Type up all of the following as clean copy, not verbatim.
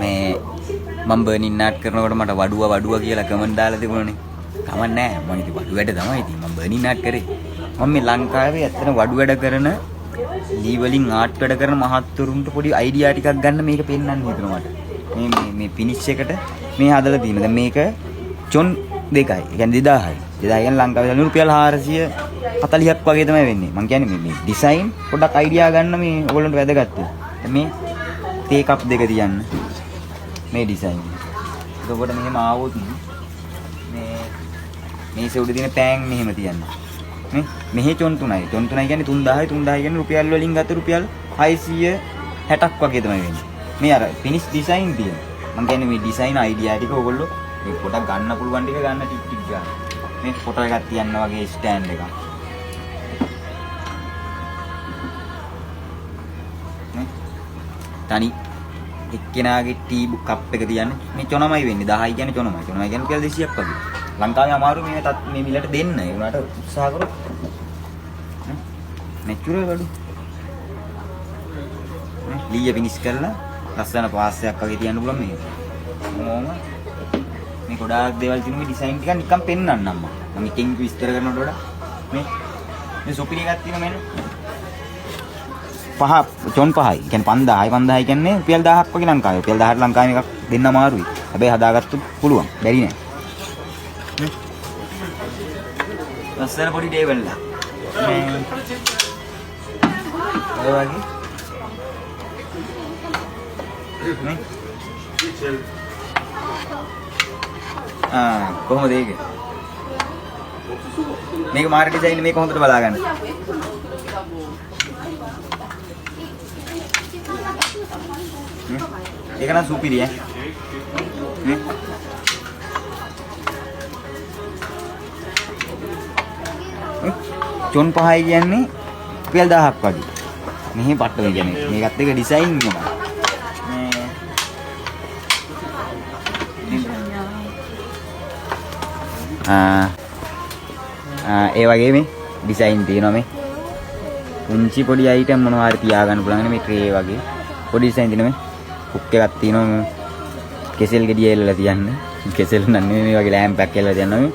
මේ මම burning art කරනකොට මට වඩුව වඩුව කියලා කමෙන්ට් දාලා තිබුණනේ. කමක් නෑ, මම ඉතින් වඩු වැඩ තමයි ඉතින් මම බර්නින් ආර්ට් කරේ. මම මේ ලංකාවේ ඇත්තටම වඩු වැඩ කරන ලී වලින් ආර්ට් වැඩ කරන මහත්වරුන්ට පොඩි අයිඩියා ටිකක් ගන්න මේක පෙන්වන්න හිතුණා මට. මේ මේ මේ ෆිනිෂ් එකට මේ හදලා තියෙනවා. දැන් මේක චොන් දෙකයි. ඒ කියන්නේ 2000යි. 2000 කියන්නේ ලංකාවේ දැන් රුපියල් 440ක් වගේ තමයි වෙන්නේ. මං කියන්නේ මේ මේ ඩිසයින් පොඩ්ඩක් අයිඩියා ගන්න මේ ඔයගොල්ලන්ට වැදගත් වෙයි. දැන් මේ තේ කප් දෙක තියන්න මේ ඩිසයින් එක. එතකොට මෙහෙම ආවොත් මේ මේසෙ උඩ තියෙන පෑන් මෙහෙම තියන්න. මේ මෙහෙ චොන් තුනයි. චොන් තුනයි කියන්නේ 3000යි. 3000 කියන්නේ රුපියල් වලින් ගත්ත රුපියල් 660ක් වගේ තමයි වෙන්නේ. මේ අර ෆිනිෂ් ඩිසයින් තියෙන. මං කියන්නේ මේ ඩිසයින් අයිඩියා ටික ඔයගොල්ලෝ මේ පොඩක් ගන්න පුළුවන් ටික ගන්න ටික ටික ගන්න. මේ ෆොටෝ එකක් තියන්න වගේ ස්ටෑන්ඩ් එකක්. නේ තනි එක්කෙනාගේ ටී කප් එක තියන්න මේ චොනමයි වෙන්නේ. 10යි කියන්නේ චොනමයි. චොනමයි කියන්නේ රුපියල් 200ක් වගේ. ලංකාවේ අමාරු මේ තත් මේ මිලට දෙන්න. ඒ වුණාට උත්සාහ කරොත් නැචරල් බඩු. නේ ලීය ෆිනිෂ් කරලා ලස්සන පාස්සයක් වගේ තියන්න පුළුවන් මේක. මොම මේ ගොඩාක් දේවල් තියෙන මේ ඩිසයින් ටික නිකන් පෙන්වන්නම් මම. මම එකෙන් එක විස්තර කරනවට වඩා මේ මේ සුපිරි එකක් තියෙනවා මෙන්න. පහ චොන් පහයි. ඒ කියන්නේ 5000යි. 5000 කියන්නේ රුපියල් 1000ක් වගේ ලංකාවේ. රුපියල් 1000ට ලංකාවේ එකක් දෙන්න අමාරුයි. හැබැයි හදාගත්තොත් පුළුවන්. බැරි නෑ. ලස්සන පොඩි ටේබල් එකක්. මේ ඔය වගේ නේ. ආ කොහොමද ඒක? මේක මාර ඩිසයින්, මේක හොඳට බලා ගන්න. ඒක නම් සුපිරි ඈ. නේ? චොන් පහයි කියන්නේ රුපියල් 1000ක් වගේ. මෙහෙ පට්ට වෙයි කියන්නේ. මේකත් එක ඩිසයින් එක. මේ ආ ආ ඒ වගේ මේ ඩිසයින් තියෙනවා මේ. පුංචි පොඩි අයිටම් මොනවා හරි තියාගන්න පුළුවන් මේ ට්‍රේ වගේ. පොඩි ඩිසයින් තියෙනවා මේ. හුක් එකක් තියෙනවා මේ. කෙසෙල් ගෙඩිය එල්ලලා තියන්න. කෙසෙල් නම් නෙමෙයි, මේ වගේ ලෑම්ප් එකක් එල්ලලා තියන්න මේ.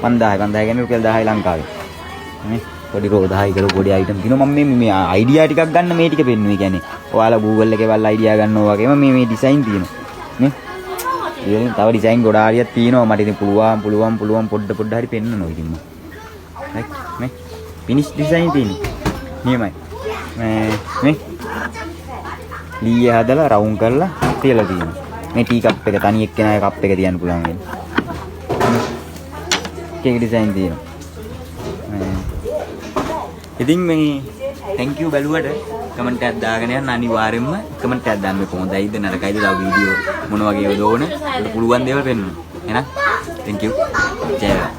5000 5000 කියන්නේ රුපියල් 10යි ලංකාවේ. නේ පොඩි රෝ 10 කිලෝ පොඩි අයිටම් තියෙනවා. මම මේ මේ අයිඩියා ටිකක් ගන්න මේ ටික පෙන්නුවේ. කියන්නේ ඔයාලා Google එකේ බලලා අයිඩියා ගන්නවා වගේම මේ මේ ඩිසයින් තියෙනවා. නේ ඒ වගේම තව ඩිසයින් ගොඩාරියක් තියෙනවා. මට ඉතින් පුළුවන් පුළුවන් පුළුවන් පොඩ පොඩ හරි පෙන්නනවා ඉතින් මම. රයිට් මේ ෆිනිෂ් ඩිසයින් තියෙන්නේ. නියමයි. මේ මේ ලීය හදලා රවුම් කරලා තියලා තියෙනවා. මේ ටී කප් එක තනි එක්කෙනාගේ කප් එක තියන්න පුළුවන් වෙන්නේ. කේක් ඩිසයින් තියෙනවා. ඉතින් මේ thank you බැලුවට කමෙන්ට් එකක් දාගෙන යන්න අනිවාර්යෙන්ම කමෙන්ට් එකක් දාන්න මේ කොහොඳයිද නරකයිද තව වීඩියෝ මොන වගේ ඒවාද ඕන. ඔයාලට පුළුවන් දේවල් පෙන්වන්න. එහෙනම් thank you. ජය වේවා.